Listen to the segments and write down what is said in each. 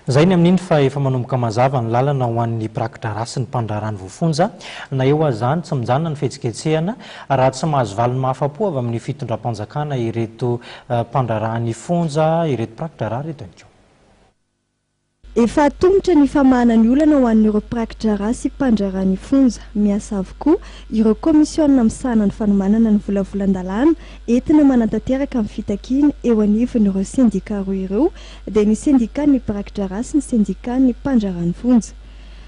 Izay ny amin'iny fa efa manomboka mazava ny lalana ho an'ny mpiraki-draharaha sy ny mpandraharaha ny voafonja. Na eo aza izany, tsy mijanona ny fihetsiketsehana raha tsy mahazo valiny mahafa-po avy amin'ny fitondram-panjakana ireto mpandraharaha ny fonja, ireto mpiraki-draharaha ireto ihany koa. Efa atomotra ny famahana ny olana ho an'ireo mpiraki-draharaha sy mpandraharaha ny fonja. Miasa avokoa ireo kaomisiona misahana ny fanomanana ny volavolan-dalàna entina manatanteraka ny fitakiana eo anivon'ireo sendikà roa ireo dia ny sendikan'ny mpiraki-draharaha sy ny sendikan'ny mpandraharaha ny fonja.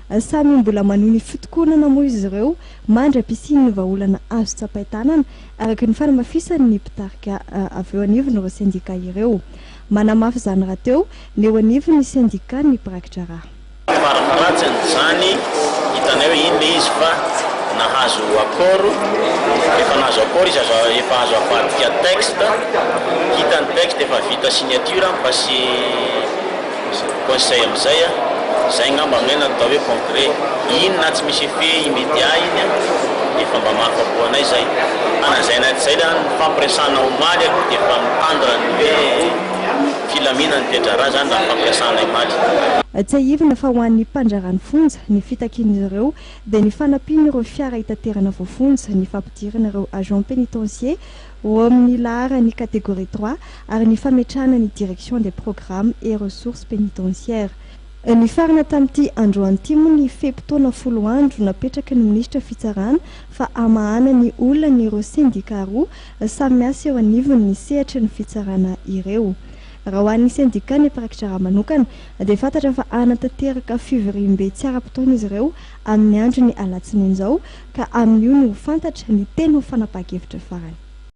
Samy mbola manohy ny fitokonana moa izy ireo mandra-pisian'ny vahaolana azo tsapain-tanana araka ny fanamafisan'ny mpitarika avy eo anivon'ireo sendikà ireo. Manamafy izany rahateo ny eo anivon'ny sendikan'ny mpiraki-draharaha. Farafaharatsiny izany hitanay hoe iny le izy fa nahazo accord, rehefa nahazo accord izy azo efa azo avadika texte, hita ny texte efa vita signature mi-passer conseil amizay a, zay ngamba aminay no atao hoe concret, iny na tsy misy effet immediat iny a efa mba mahafapo anay zay, fa na zay na tsy zay le ny fampiresahana omaly aloha dia efa mitandra ny hoe filaminana ny toe-draharaha zany raha ny fampiresahana omaly. Tsiahivina fa ho an'ny mpandraharaha ny fonja, ny fitakian'izy ireo dia ny fanampian'ireo fiara hitaterana voafonja, ny fampidirana ireo agents pénitenciers ho amin'ny laharan'ny catégorie trois ary ny fametrahana ny direction des programmes et ressources pénitentiaires. Nifarana tamin'ity androany ity moa ny fe-potoana folo andro napetraky ny minisitra fitsarana fa hamahana ny olan'ireo sendika roa samy miasa eo anivon'ny sehatry ny fitsarana ireo. Raha ho an'ny sendikan'ny mpirakidraharaha manokana dia fantatra fa hanatanteraka fivoriambe tsy ara-potoana izy ireo amin'ny andron'ny alatsinainy izao ka amin'io no ho fantatra ny tena ho fanapahan-kevitra farany.